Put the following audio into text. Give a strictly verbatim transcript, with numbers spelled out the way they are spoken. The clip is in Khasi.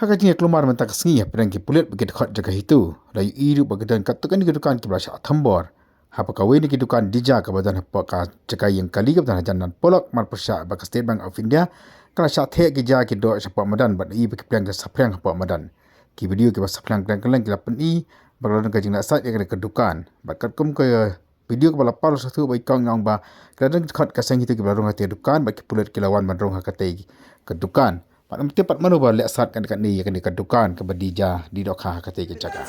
Ha ka jingïaklumar mynta ka sngi hapdeng ki pulit bad ki dkhot jaka HITO, la ïohi ruh ba ki don katto katne ki dukan kiba la shah thombor. Haba kawei na ki dukan Dija kaba don hapoh ka jaka ïing kali kaba don hajan Nan Polok marpyrshah bad ka State Bank of India, ka la shah theh ki ja ki doh shapoh madan bad ïohi ba ki pliang ki saphriang hapoh madan. Ki video kiba saphriang kylleng kylleng ki la pyni ba ka la don ka jingleh sait ïa kane ka dukan. Bad katkum ka video kaba la paralok shathuh ba i kong i ong ba ki la don ki dkhot ka seng HITO kiba la rung ha katei ka dukan bad ki pulit ki la wan ban rung ha katei ka dukan. Bad ym tip pat mano ba leh sait kane kane ïa kane ka dukan kaba Dija, Dija dohkha ha katei ka jaka.